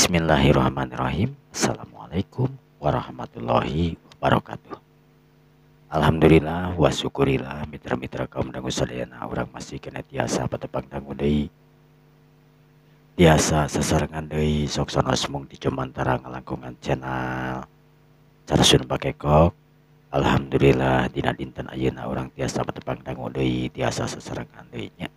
Bismillahirrahmanirrahim. Assalamualaikum warahmatullahi wabarakatuh. Alhamdulillah wa syukurillah mitra-mitra kaum dangu sadayana urang masih kena tiasa patepang dangu deui. Tiasa sasarengan deui sok sanos mung di jumantara ngalangkungan channel Carsun Bakekok. Alhamdulillah dina dinten ayeuna urang tiasa patepang dangu deui tiasa sasarengan deui nya.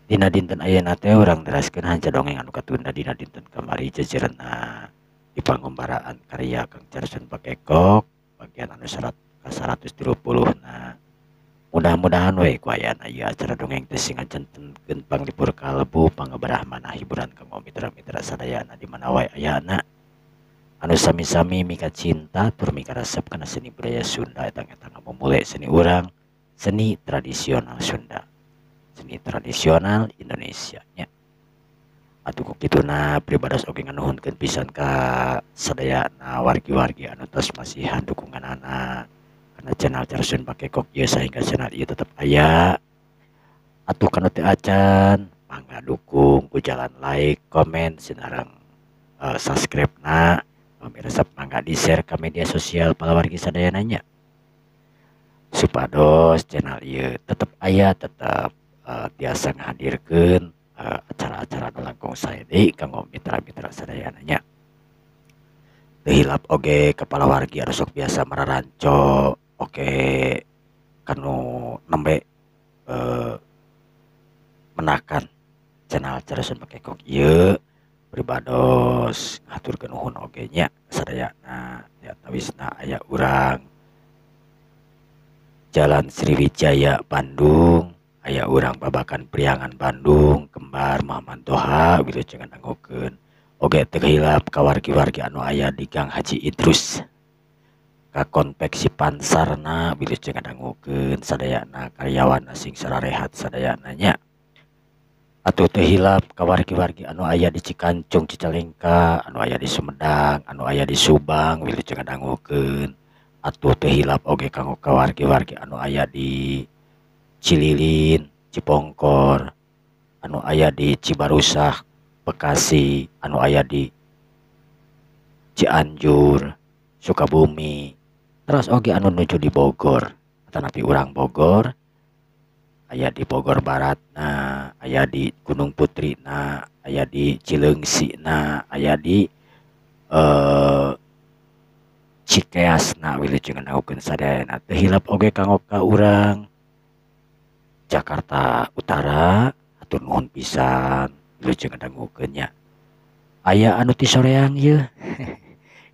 Dina dinten ayeuna teh urang teraskeun hanca dongeng anu katunda dina dinten kamari jejerna di pangombaraan karya Kang Carsun Bakekok bagian anu ka 130. Nah, mudah-mudahan we ku ayana ieu acara dongeng teh sing ngajantenkeun panglipur kalbu pangabarah manah hiburan kanggo mitra-mitra sadayana di mana wae ayana anu sami-sami mika cinta tur mika resep kana seni budaya Sunda eta eta ngamumule seni urang, seni tradisional Sunda, seni tradisional Indonesia nya. Atuh ku kituna pribados oge nganuhunkeun pisan ka sadayana wargi-wargi anu tos masihan dukunganana kana channel Carsun Bakekok ieu sehingga channel ieu tetep aya. Atuh kanu teu acan mangga dukung ku jalan like, komen, sinareng subscribe na, pamirsa mangga di-share ka media sosial palawargi sadayana nya. Supados channel ieu tetep aya, tetep tiasa ngahadirkeun acara-acara nu langkung sae deui kanggo mitra-mitra sadayana nya. Teu hilap oge ka palawargi anu sok biasa mararanco oge kanu nembe menakan channel Carsun Bakekok ieu pribados ngahaturkeun nuhun oge nya sadayana. Diantawisna aya urang Jalan Sriwijaya Bandung, aya urang Babakan Priangan Bandung, Kembar Muhammad Toha wilujeng ngandangukeun. Oge teu hilap ka wargi-wargi anu aya di Gang Haji Idrus ka konveksi Pansarna wilujeng ngandangukeun sadayana karyawan sing sararehat sadayana nya. Atuh teu hilap ka wargi-wargi anu aya di Cikancung Cicalengka, anu aya di Sumedang, anu aya di Subang wilujeng ngandangukeun. Atuh teu hilap oge kanggo ka wargi-wargi anu aya di Cililin, Cipongkor, anu aya di Cibarusah, Bekasi, anu aya di Cianjur, Sukabumi, terus oge anu nuju di Bogor, atanapi urang Bogor, aya di Bogor Barat na, aya di Gunung Putri na, aya di Cileungsi na, aya di Cikeas na wilujeng ngandangukeun sadayana. Teu hilap oge kanggo ka urang Jakarta Utara, hatur nuhun pisan wilujeng ngandangukeun nya. Aya anu ti Soreang ieu.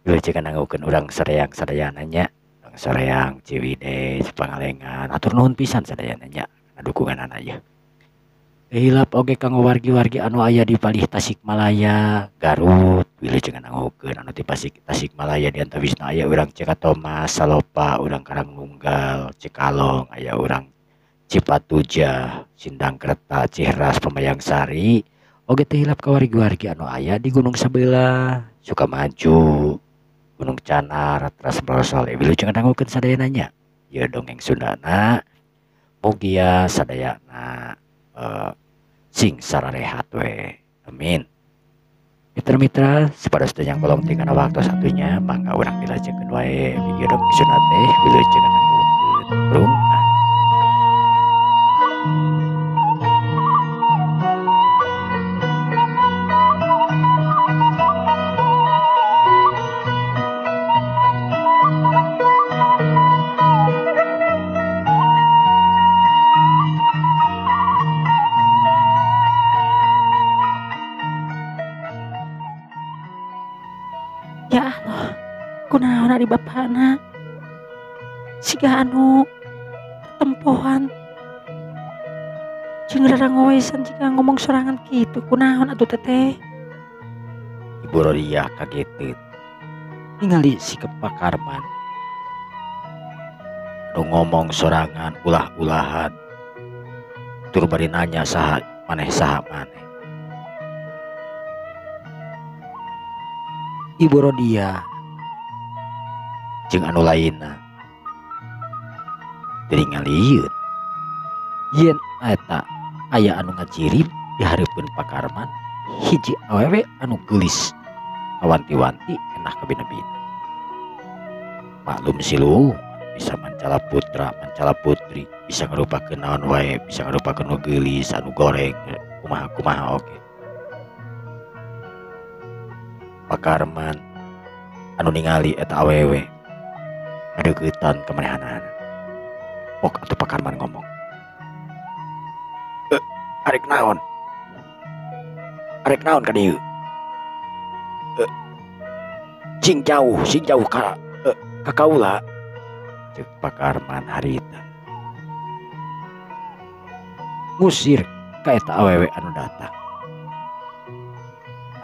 Wilujeng ngandangukeun urang Soreang sadayana nya. Urang Soreang, Ciwidey, Pangalengan, hatur nuhun pisan sadayana nya kana dukunganana ieu. Teu hilap oge kanggo wargi-wargi anu aya di palih Tasikmalaya, Garut, wilujeng ngandangukeun anu ti Tasikmalaya diantawisna aya urang Cikatomas, Salopa, urang Karangnunggal, Cikalong, aya urang Cipatujah, Sindangkerta, Ciheras, Pemayang Sari. Oge teu hilap ka wargi-wargi anu aya di Gunung Sabelah, Sukamaju, Gunung Canar, teras Brosol, wilujeng ngandangukeun sadayana nya. Ieu dongeng Sundana mugia sadayana sing sararehat we. Amin. Mitra-mitra supados teu nyangkolong tinggal waktu satunya mangga urang dilajengkeun wae video dongeng Sunda teh wilujeng ngandangukeun. Brung. Ya Allah, kunaon ari bapana siga anu tempohan jeung rarangoesan jika ngomong sorangan kitu, kunaon atuh teteh? Ibu Rodiah kageteun ningali sikep Pak Karman nu ngomong sorangan ulah-ulahan tur bari nanya saha maneh saha maneh. Ibu Rodiah jeung anu lainna teu ngalieun yen eta aya anu ngacirib di hareupeun Pak Karman Hiji awewe anu geulis kawanti-wanti enah kabina-bina. Maklum silu bisa mancala putra, mancala putri, bisa ngarupakeun naon wae, bisa ngarupakeun nu geulis, anu goreng, kumaha-kumaha oge. Pak Karman anu ningali eta awewe ngadeuketan ka manehanana. Pok atuh Pak Karman ngomong. Arek naon? Arek naon ka dieu? Sing jauh ka ka kaula. Ceuk Pak Karman harita. Ngusir ka eta awewe anu datang.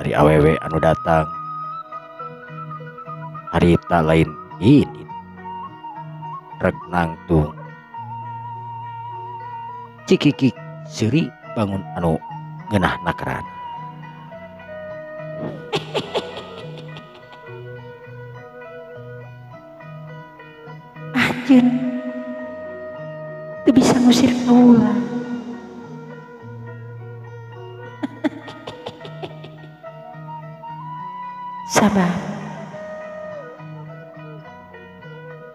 Ari awewe anu datang harita lain ini rek nangtung. Cikikik seuri bangun anu ngeunah nakeran. Anjeun teu bisa ngusir kaula. Sabab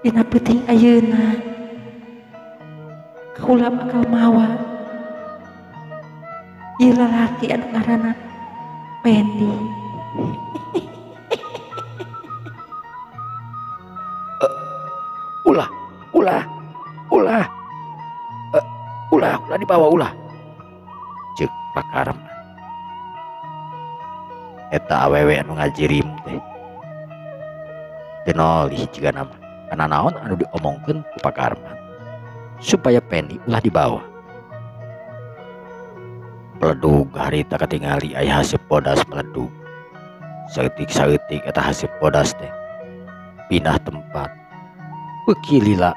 dina peuting ayeuna kaula bakal mawa ieu lalaki anu ngaranna Pendi. Ulah, ulah, ulah, ulah, ulah dibawa ulah. Ceuk Pak Karman. Eta awewe anu ngajirim teh. Teu nolih jiga nama. Kana naon anu diomongkeun ku Pak Karman supaya Pendi ulah dibawa. Meledug harita katingali aya haseup bodas meledug. Saeutik-saeutik eta haseup bodas teh pindah tempat. Beuki lila,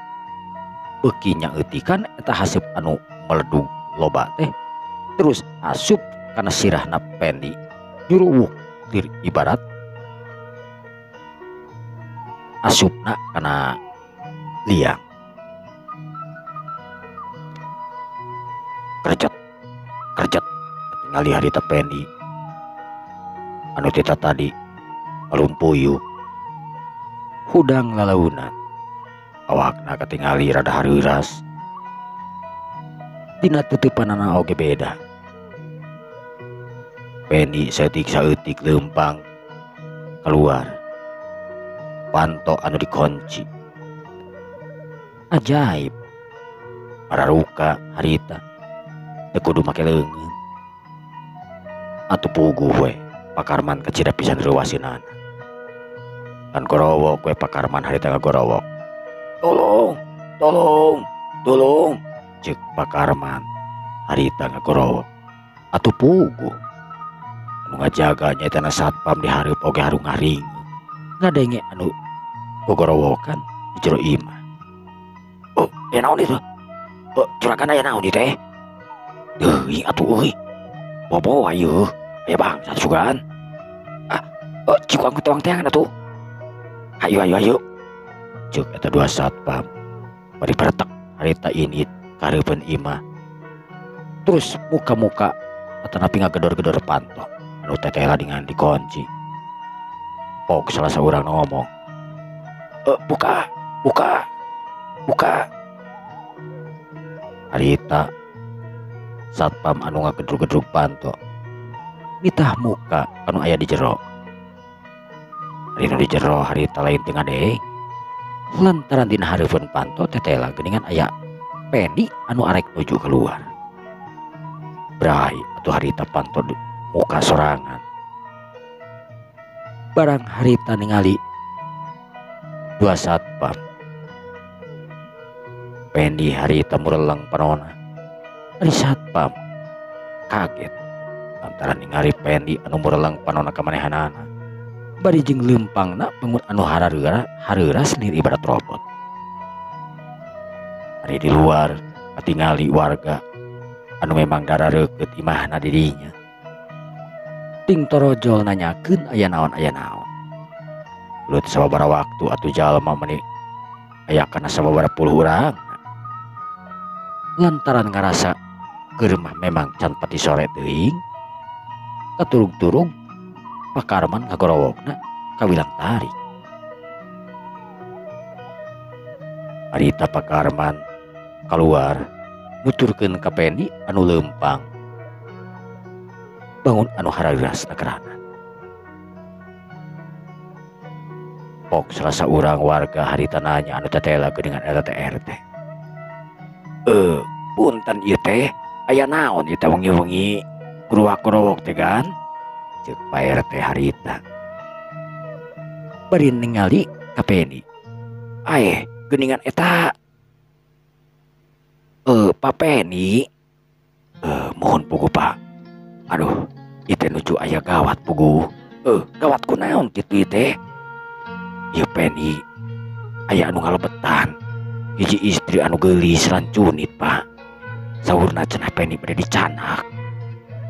beuki nyaeutikan eta haseup anu meledug loba teh terus asup kana sirahna Pendi nyuruwuk lir ibarat asupna kana liang. Kerjet kerjet katingali harita Pendi anu tita tadi malumpuyu hudang lalaunan. Awakna katingali rada hareuras. Dina tuteupanana oge beda. Pendi saeutik-saeutik leumpang keluar. Panto anu dikunci. Ajaib. Mararuka harita teu kudu make leungeun. Atuh puguh we Pak Karman kacida pisan reuwaseunana. Kan gorowok we Pak Karman harita ngagorowok. Tolong, tolong, tolong, ceuk Pak Karman harita ngagorowok. Atuh puguh anu ngajaga nyaeta na satpam di hareup oge harung-haring ngadenge anu gogorowokan di jero imah. Oh, aya naon itu? Oh, juragan aya naon ieu teh? Teuing atuh euy. Bobo ayeuna, aya bangsat sugan. Ah, oh, cikuang ku tuang teangan atuh. Hayu hayu hayu. Ceuk eta dua satpam bari peretek harita ini kareupeun imah. Terus muka-muka atanapi ngagedor-gedor panto anu tetela dengan dikunci. Pok salah saurang ngomong, buka, buka, buka. Harita satpam anu ngagedrug-gedrug panto nitah muka anu aya di jero. Ari nu di jero harita lain teu ngadeng. Lantaran dina hareupeun panto tetela geuningan aya Pendi anu arek nuju keluar. Bray atuh harita panto muka sorangan. Barang harita ningali dua satpam. Pendi harita mureleng panona. Ari satpam kaget lantaran ningali Pendi anu mureleng panona ka manehanana. Bari jeung leumpangna bangun anu hareuras lir ibarat robot. Ari di luar katingali warga anu memang darareukeut imahna dirinya. Ting torojol nanyakeun aya naon aya naon. Lut sababaraha waktu atuh jalma meuni aya kana sababaraha puluh urang. Lantaran ngarasa keur mah memang can pati sore teuing. Katurug-turug Pak Karman ngagorowokna kawilang tarik. Harita Pak Karman keluar nuturkeun ka Pendi anu leumpang bangun anu hareuras negerana. Pok salah saurang warga harita nanya anu tetela geuningan eta teh RT. Punten ieu teh aya naon ieu teh wengi-wengi gruwak-gruwok teh kan? Ceuk Pak RT harita. Bari ningali ka Pendi. Aeh, geuningan eta Pak Pendi. Mohon pugu Pak. Aduh, ieu teh nuju aya gawat pugu. Gawat kunaon kitu ieu teh? Ieu Pendi aya anu ngalebetan hiji istri anu geulis rancunit Pak. Saurna cenah Pendi bade dicanak.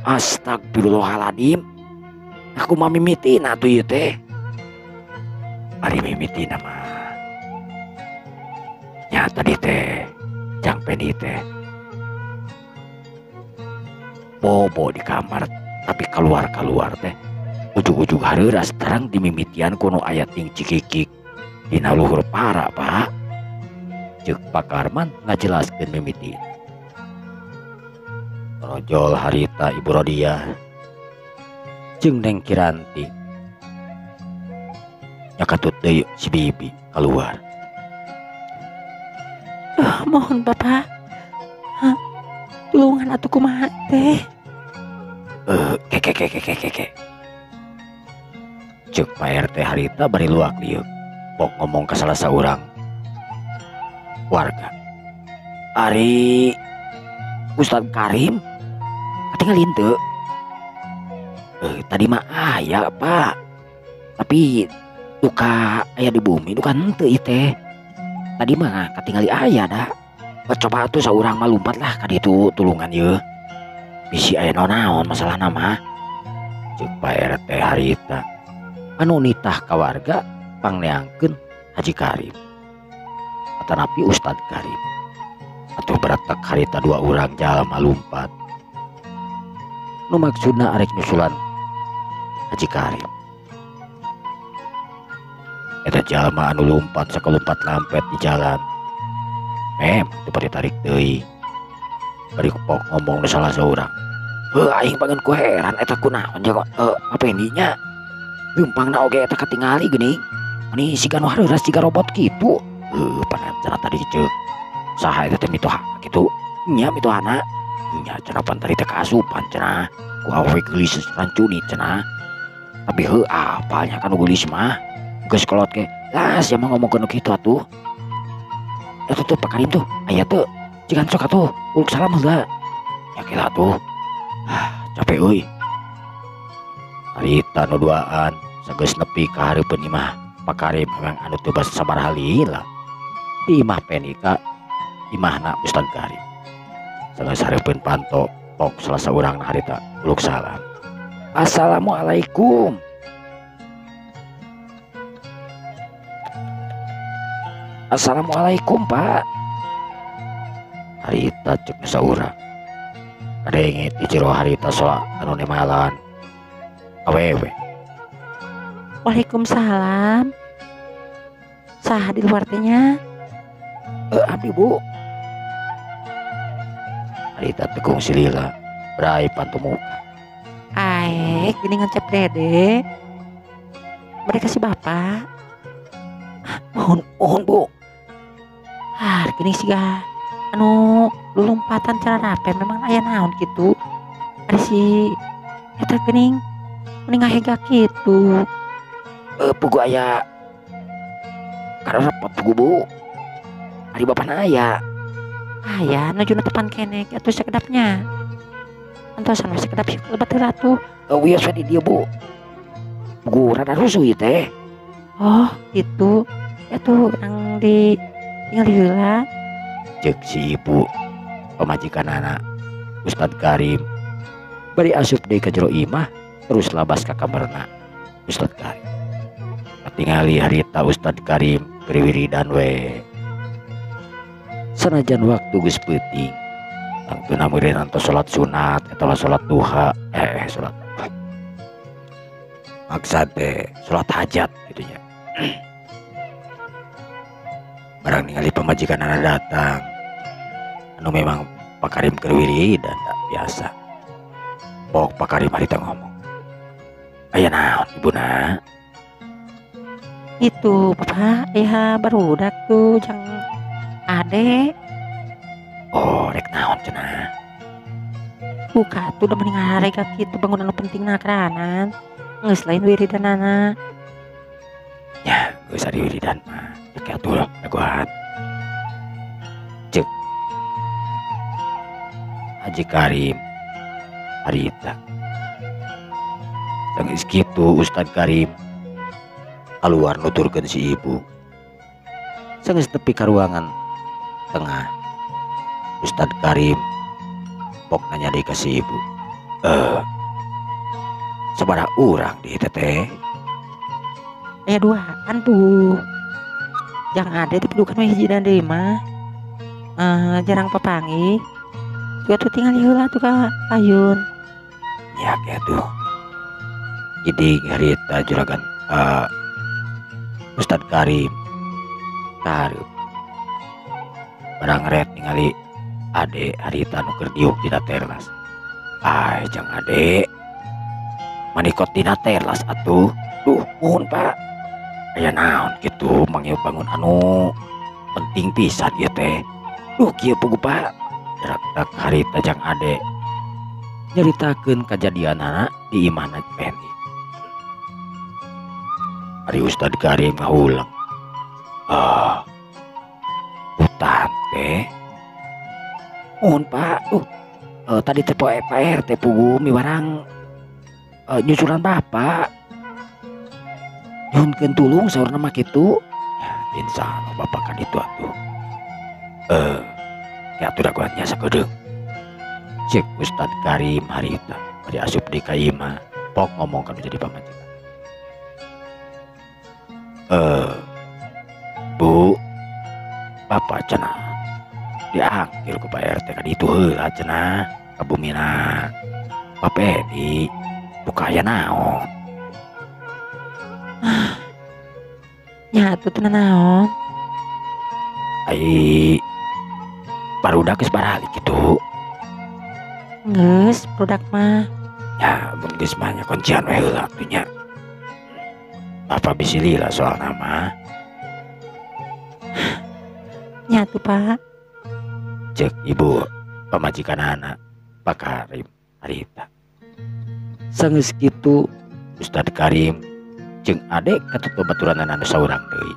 Astagfirullahaladzim. Aku mah mimitina atuh ieu teh. Ari mimitina mah nya tadi teh jang Pendi teh bobo di kamar tapi keluar-keluar teh ujug-ujug hareuras terang dimimitian kuno aya ting cikikik dina luhur para Pak. Ceuk Pak Karman ngajelaskeun mimiti. Rojol harita Ibu Rodia jeung Neng Kiranti nya katut deui si Bibi keluar. Mohon Bapak, tulungan atuh kumaha teh? Ke ke ke ke ke ke. Ceuk Pak RT harita bari luak liuk pok ngomong ke salah saurang warga. Ari Ustad Karim katingalin teu? Tadi mah aya Pak, tapi duka aya di bumi duka henteu ieu teh. Tadi mah katingali aya da. Coba atuh saurang mah lumpat lah ka ditu tulungan ieu. Bisi aya naon masalahna mah. Ceuk Pak RT harita anu nitah ka warga pangneangkeun Haji Karim atanapi Ustad Karim. Atuh beratak harita dua urang jalma lumpat nu maksudna arek nyusulan Haji Karim. Eta jalma anu lumpat sakalumpat lampet di jalan. Mem teu ditarik deui. Bari pok ngomong nu salah saurang. Heuh aing pangeun ku heran eta kunaon jago Pendi nya. Leumpangna oge eta katingali geuning. Meni siga nu hareuras siga robot kitu. Heuh pan cenah tadi ceuk saha eta teh mitoha kitu. Nya mitohana. Nya cenah pan tadi teh kaasupan cenah ku awewe geulis rancuni cenah. Tapi heuh apalnya kan geulis mah. Geus kolot ge. Lah sia mah ngomongkeun nu kitu atuh. Eta tuh Pak Karim tuh aya teu. Cigan sok atuh uluk salam heula. Ya kela atuh. Ah, capek euy. Harita nu duaan sageus nepi ka hareupeun imah Pak Karim memang anu teu basa sabaraha lila. Di imah Pendi ka imahna Ustad Karim. Sageus hareupeun panto pok salah saurangna harita uluk salam. Assalamualaikum. Assalamualaikum Pak. Harita cek nu saurang. Kadenge di jero harita soa anu nemalan awewe. Waalaikumsalam. Saha di luar teh nya? Abdi Bu. Harita tekung silila brai pantu muka. Aek geuningan Cep Dede. Mereka si bapak. Mohon mohon Bu. Ah, geuning siga anu lulumpatan cara rape memang aya naon kitu. Ari si eta geuning mending ngahega kitu. Pugu aya karepot pugu Bu. Ari bapana aya. Aya nuju netepan keneh atuh sakedapnya. Antosan we sakedap sieun lebat heula atuh. Wios we di dieu Bu. Pugu rada rusuh ieu teh. Oh, gitu. Atuh nang di tingali heula. Ceuk si ibu pamajikanana Ustad Karim bari asup deui ka jero imah terus labas ka kamarna Ustad Karim. Katingali harita Ustad Karim keur wiridan we. Sanajan waktu geus peuting tangtuna meureun tos salat sunat atawa salat duha salat Maksad teh salat hajat kitu nya. Barang ningali pamajikanana datang anu memang Pak Karim keur wiridan da biasa. Pok Pak Karim harita ngomong, "Aya naon ibuna?" Itu Bapak ya barudak tuh jang ade. Oh rek naon cenah? Buka tuh udah mending harega kitu bangun anu penting nakranan. Geus lain wiridanana. Ya geus ari wiridan mah. Rek atuh dagoan. Ceuk Haji Karim harita. Geus kitu Ustad Karim kaluar nuturkeun si ibu. Sanggeus tepi ka ruangan tengah. Ustad Karim pok nanya deui ka si ibu. Sabaraha urang di teteh? Aya duaan tuh. Jang ade teh pidukan we hiji deui mah. Jarang papanggih. Juga tuh tinggal heula tuh ka ayun. Ya kitu. Jadi harita juragan Ustad Karim kareup. Barang ret ningali ade harita nu keur diuk dina teras. Ai jang ade manikot dina teras atuh. Duh muhun Pak. Aya naon kitu manggil bangun anu penting pisan ieu teh. Duh kieu pugu Pak. Dak harita jang ade nyaritakeun kajadianana di imahna Pendi. Ari Ustad Karim ngahulang. Ah, hutan teh. Mohon Pak, tadi teh poe Pak RT pugu miwarang nyusulan Bapak. Nyuhunkeun tulung saurna mah kitu. Ya, insyaallah Bapak kan itu atuh. Ya atuh dagoan nya sakedeung. Cek Ustad Karim harita bari asup di ka imah pok ngomong ka nu jadi pamajikan. Bu, Bapak cenah diangkir ku Pak RT ka ditu heula cenah ka bumina. Pak Edi buka aya naon? Nya atuh teu naon. Ai barudak geus baralik kitu. Geus barudak mah. Ya mun geus mah nya kuncian we heula atuh nya. Bapak bisi lila soalna mah. Nya atuh Pak. Cek ibu pamajikanana Pak Karim harita. Sanggeus kitu Ustad Karim jeung ade katut babaturanana anu saurang deui.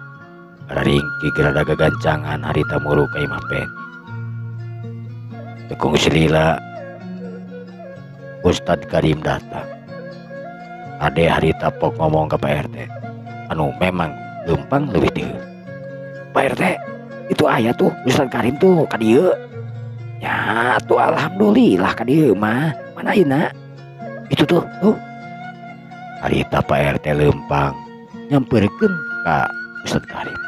Raringki gerada gagancangan harita muru ka imah Pendi. Teu kungsi lila Ustad Karim datang. Ade harita pok ngomong ke Pak RT anu memang leumpang leuwih teu. Pak RT itu aya tuh Ustad Karim tuh ka dieu. Ya tuh alhamdulillah ka dieu mah. Mana ayeuna? Itu tuh tuh. Harita Pak RT leumpang nyamperkeun ka Ustad Karim.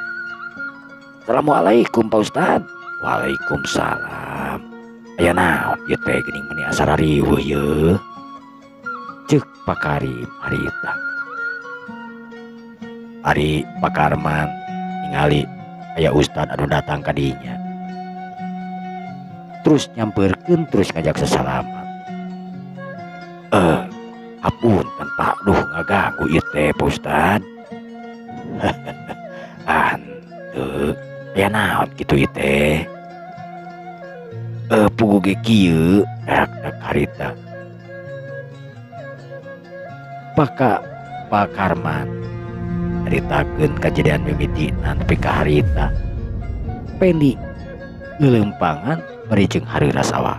Assalamualaikum Pak Ustad. Waalaikumsalam. Aya naon ieu teh geuning meuni asa rariweuh yeuh. Ceuk Pak Karim harita. Ari Pak Karman ningali aya ustad anu datang ka dinya. Terus nyamperkeun terus ngajak sesalaman. Apunten Pak, duh ngaganggu ieu teh Pak Ustad. Ah henteu, aya naon kitu ieu teh? Pugu ge kieu darak harita. Pak Karman nyaritakeun kajadian mimitina nepi ka harita. Pendi leuleumpangan bari jeung hareuras awak.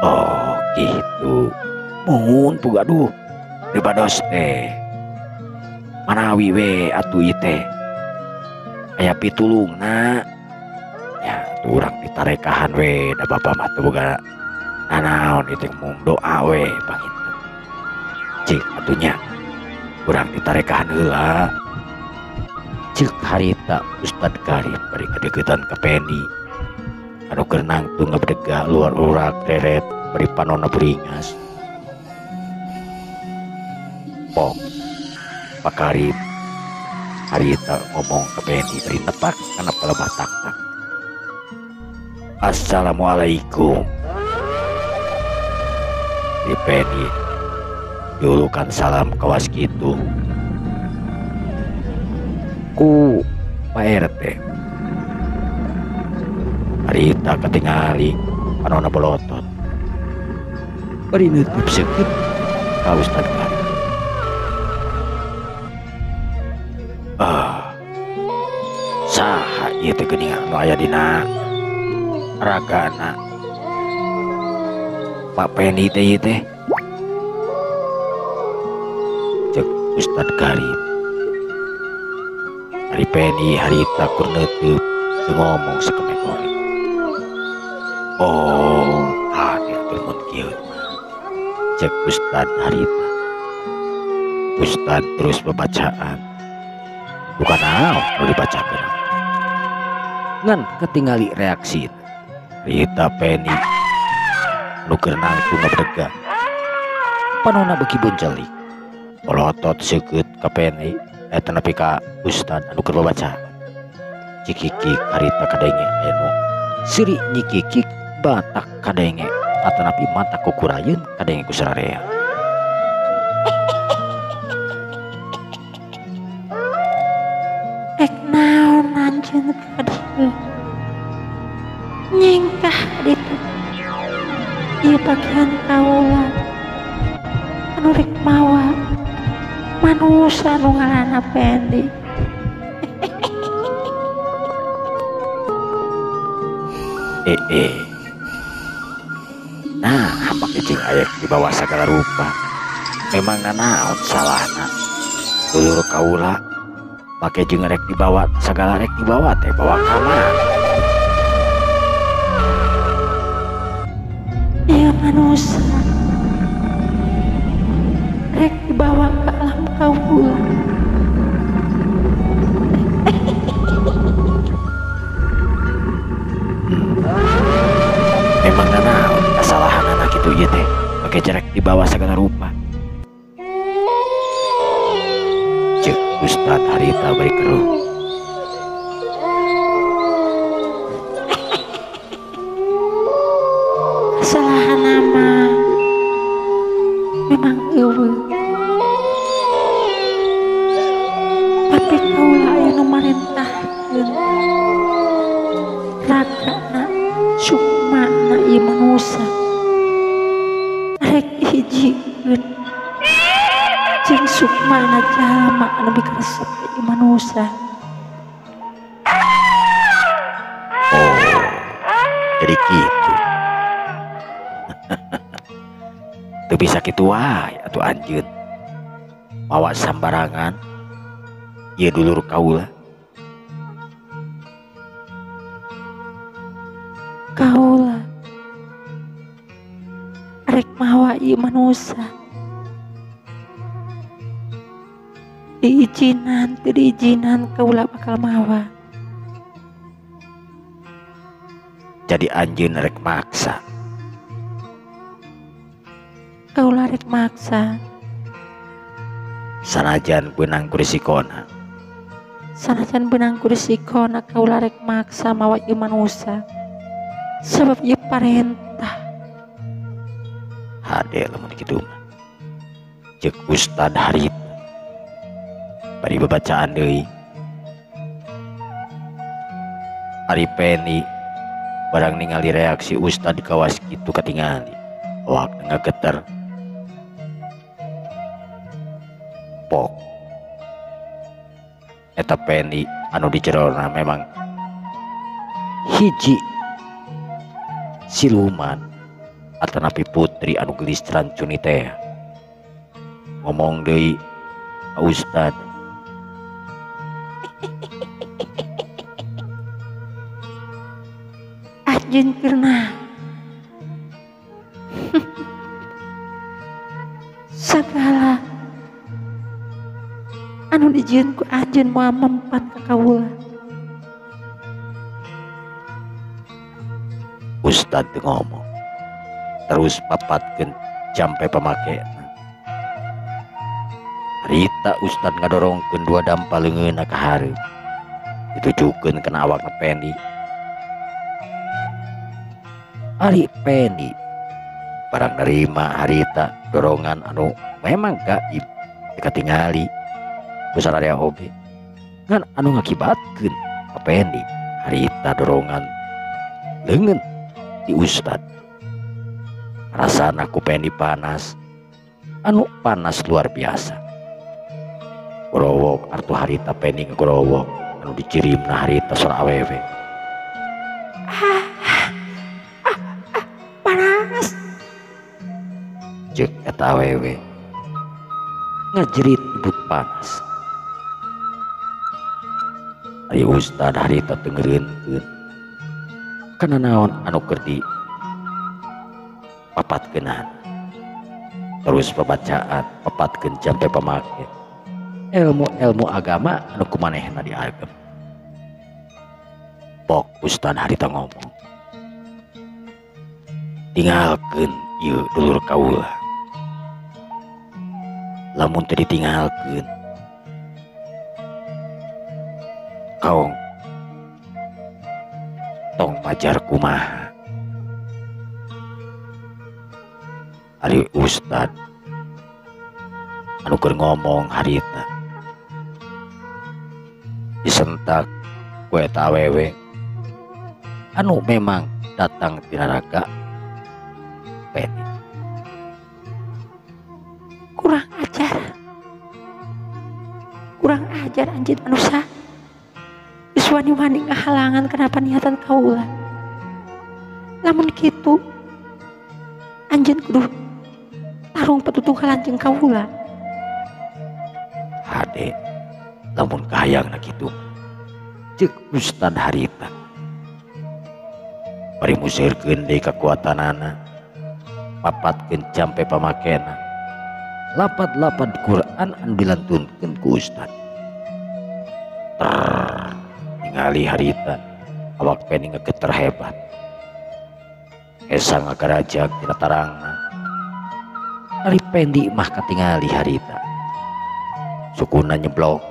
Oh gitu. Muhun pugu aduh ribados teh. Manawi we atuh ieu teh. Aya pitulungna. Ya atuh urang ditarekahan we da bapa mah teu boga nanaon ieu teh mung doa we panginten. Cik atuh nya urang ditarekahan heula. Ceuk harita Ustad Karim bari ngadeukeutan ka Pendi. Anu keur nangtung ngabedega luar urak reret bari panonna buringas. Pok Pak Karim harita ngomong ke Penny bari nepak kana palebah taktak. Assalamualaikum. Di Penny diulukan salam kawas kitu ku Pak RT. Harita ketingali panona bolotot bari nutup seukeut ka Ustad Karim. Ah, saha ieu teh geuningan nu aya dina ragana Pak Penny teh ieu teh, cek Ustad Karim. Ari Penny harita kur neuteub teu ngomong sakemek oge. Oh, hade atuh mun kieu mah, cek Ustad harita. Ustad terus bebacaan. Bukan naon nu dibacakeun. Ngan ketingali reaksi Rita Penny nu keur nangtung ngabedega. Panona beuki buncelik. Polotot seukeut ka Penny eta nepi ka Ustad anu keur babacaan. Cikikik harita kadenge aya nu seuri nyikikik batak kadenge atanapi mata kukurayeun kadenge ku sararea. Rek naon anjeun ka dieu? Nyingkah ditu. Ieu bagian kaula anu rek mawa manusa nu ngaranna Pendi. Nah, make jeung aya dibawa sagala rupa. Memang nanaon salahna. Dulur kaula make jeung rek dibawa sagala rek dibawa teh bawa ka mana? Ieu manusa rek dibawa ke alam kaula. Memang nanaon kesalahanana kitu ieu teh make rek dibawa sagala rupa. Cek Ustad harita bari keruh. Kesalahan nama memang eueuh. Tapi kaula aya nu marentahkeun ragana sukmana ieu manusa rek dihijikeun jeung sukmana jalma anu mikaresep ieu manusa. Oh, jadi kitu. Teu bisa kitu wae atuh anjeun. Mawa sambarangan ieu dulur kaula. Kaula rek mawa ieu manusa. Diizinan teu diizinan kaula bakal mawa. Jadi anjeun rek maksa. Kaula rek maksa. Sanajan beunang ku risikona. Sanajan beunang ku risikona kaula rek maksa mawa ieu manusa. Sebab ieu parentah. Hade lamun kitu mah. Cek Ustad harita. Bari babacaan deui. Ari Penny barang ningali reaksi Ustad kawas kitu katingali. Awak ngageter. Pok. Eta Penny anu di jerona memang hiji siluman atanapi putri anu gelis rancuni teh. Ngomong deui ka Ustad. Anjeun keur sagala anu dijieun ku anjeun moal mempan ka kaula. Ustad teu ngomong terus papatkeun jampe pamakena. Harita ustad ngadorongkeun dua dampa leungeunna ka hareup. Ditujukeun kana awakna Pendi. Ari Pendi barang nerima harita dorongan anu memang gaib dikatingali ku sararea oge. Ngan anu ngakibatkeun ka Pendi harita dorongan leungeun di ustad. Rasana ku Pendi panas, anu panas luar biasa. Gorowok artu harita Pendi ngagorowok anu dicirimna harita sora awewe. Panas. Jeung eta awewe ngajerit nyebut panas. Ari ustad harita teu ngeureunkeun kana naon anu keur dipapatkeunana. Terus pabacaan papatkeun jampe pamake ilmu-ilmu agama anu kumanehna diagem. Pok ustad harita ngomong, tinggalkeun ieu dulur kaula. Lamun teu ditinggalkeun kaong tong majar kumaha. Ari ustad anu keur ngomong harita disentak ku eta awewe anu memang datang ti neraka Pendi. Kurang ajar. Kurang ajar anjeun manusia. Geus wani-wani ngahalangan kenapa niatan kaula. Lamun kitu anjeun kudu tarung patutungkalan jeung kaula. Hade lamun kahayangna kitu ceuk ustad harita. Bari museurkeun deui kakuatanana, papatkeun jampe pamakena, lapad-lapad Quran anu dilantunkeun ku ustad. Ningali harita awak Pendi ngegeter hebat. Esa ngagarajag tina tarangna. Ari Pendi mah katingali harita sukuna nyeblok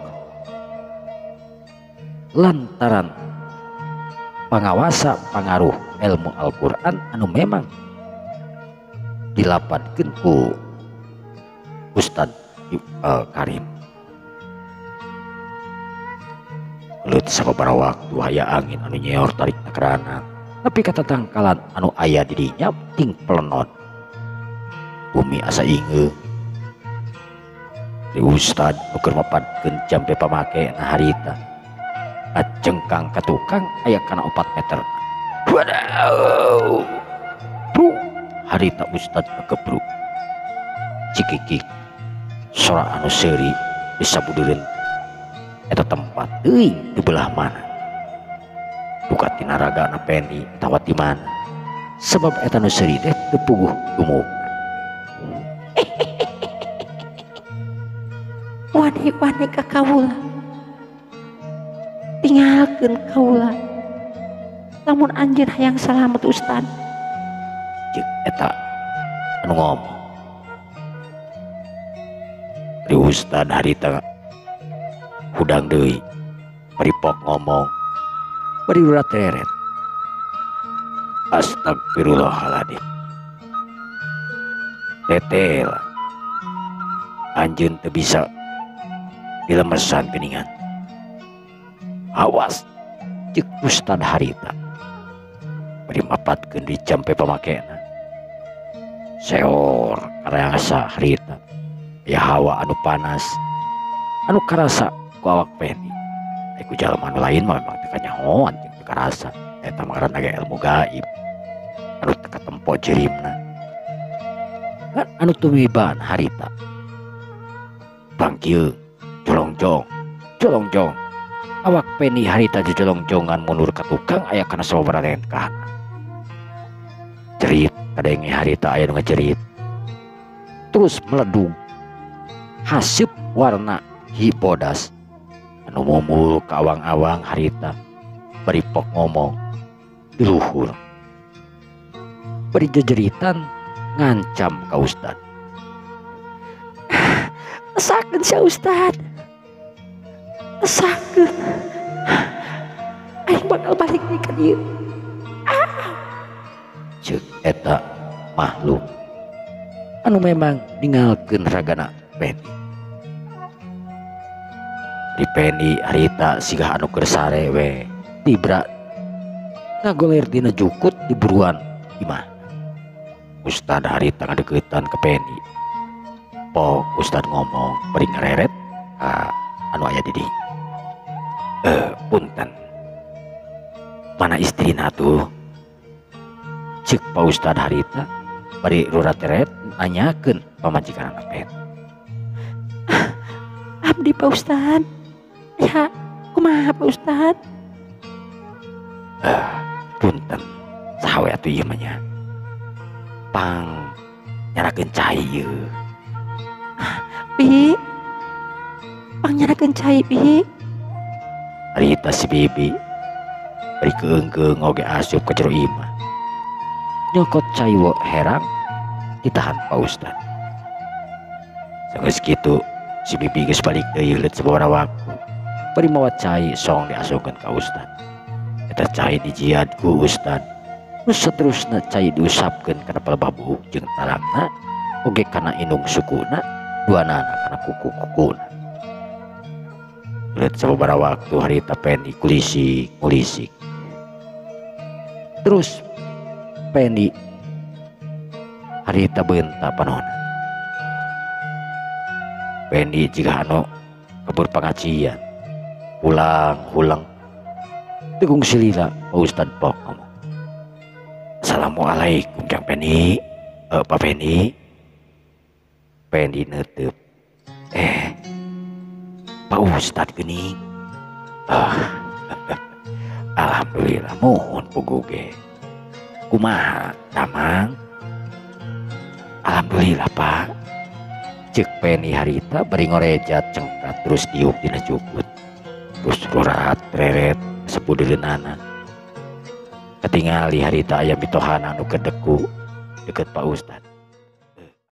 lantaran pangawasa pangaruh ilmu Al-Quran anu memang dilapadkeun ku Ustad Karim. Gelut sababaraha waktu aya angin anu nyeor tarik kerana, tapi kata tangkalan anu aya di dinya ting pelenon. Bumi asa ingeung. Di ustad nu keur mapadkeun jampe pamake na harita ngacengkang ka tukang aya kana 4 meter. Waduh. Bro, harita ustad kegebruk. Cikikik sora anu seuri disabudereun eta tempat teuing di belah mana. Duka tina ragana Pendi atawa di mana. Sebab eta nu seuri teh teu puguh dumuk. Wani-wani ka kaula. Tinggalkeun kaula. Lamun anjeun hayang salamet ustad. Ceuk eta anu ngomong. Di ustad harita hudang deui, bari pok ngomong, bari urat reret. Astagfirullahaladzim. Tetel anjeun teu bisa dilemesan geuningan. Awas ceuk ustad harita. Bari mapatkeun di jampe pamakena. Seor karasa harita. Ya hawa anu panas anu karasa ku awak Pendi. Ku jalma anu lain mah memang teu kanyahoan jeung teu karasa. Eta mah ngaranna ge ilmu gaib anu teu katempo jirimna. Kan anu tumibaan harita bangkieu jolongjong jolongjong. Awak Pendi harita jejolongjongan mundur ka tukang aya kana sababaraha lengkah. Jerit kadenge harita aya nu ngajerit terus meledung. Haseup warna hibodas anu mumul ka awang-awang harita bari pok ngomong di luhur bari jejeritan ngancam ka ustad. Lesakeun sia Ustad. Lesakeun. Aing bakal balik deui ka dieu. Ceuk eta makhluk anu memang ninggalkeun ragana Pendi. Di Pendi harita sigah anu keur sare we tibra ngagoler dina jukut di buruan imah. Ustad harita ngadeuketan ke Pendi. Pok Ustad ngomong bari ngareret ka anu aya di dieu. Punten. Mana istrina tuh? Ceuk Pak Ustad harita bari rurat-reret nanyakeun pamajikan anak Pendi. Abdi Pak Ustad. Ya, kumaha Pak Ustad? Punten. Saha we atuh ieu mah nya? Pang nyarakeun cai ieu. Bi. Pang nyarakeun cai bi. Harita si Bibi bari keungkeung oge asup ka jero imah. Nyokot cai wo herang ditahan Pak Ustad. Sanggeus kitu si Bibi geus balik deui leuit sababaraha waktu. Bari mawa cai song diasupkeun ka Ustad. Eta cai dijiad ku Ustad. Nu saterusna cai diusapkeun kana palebah buuk jeung talangna oge kana indung sukuna duanana kana kuku-kukuna. Leuit sababaraha waktu harita Pendi kulisik ngulisik. Terus Pendi harita beunta panona. Pendi jiga anu kebur pangajian. Pulang hulang tegung silila Pak Ustad pok ngomong. Assalamualaikum Kang Pendi. Pak Pendi. Pendi neuteub. Pak Ustad geuning. Alhamdulillah muhun puguh ge. Kumaha damang? Alhamdulillah Pak. Ceuk Pendi harita bari ngorejat cengkat terus diuk dina jukut. Terus rorat reret sepudeuleunana. Katingali harita aya mitohana anu keur deku deket Pak Ustad.